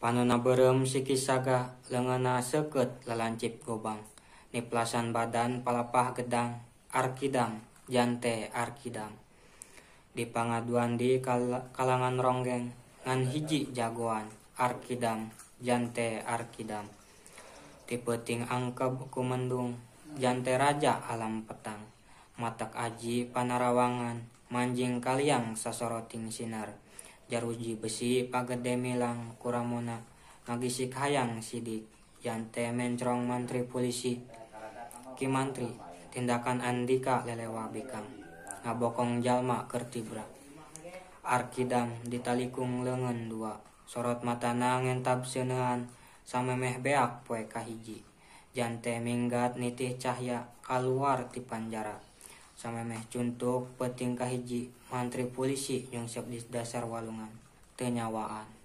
Panonna beureum siki saga leungeunna seukeut lalancip gobang. Niplasan badan palapah gedang Arkidam jante Arkidam. Di pangaduan di kalangan ronggeng ngan hiji jagoan Arkidam jante Arkidam. Ti peuting angkeb ku mendung jante raja alam petang. Matak aji panarawangan manjing ka liang sasoroting sinar. Jaruji besi pagede milang kuramona ngagisik hayang sidik jante mencrong mantri pulisi. Ki Mantri tindakan Andika lelewa bikang ngabokong jalma keur tibra. Arkidam ditalikung leungeun dua sorot matana ngentab seuneuhan samemeh beak poe kahiji. Jante minggat nitih cahya kaluar ti panjara. Samemeh cuntuk peuting kahiji mantri pulisi nyungsep di dasar walungan teu nyawaan.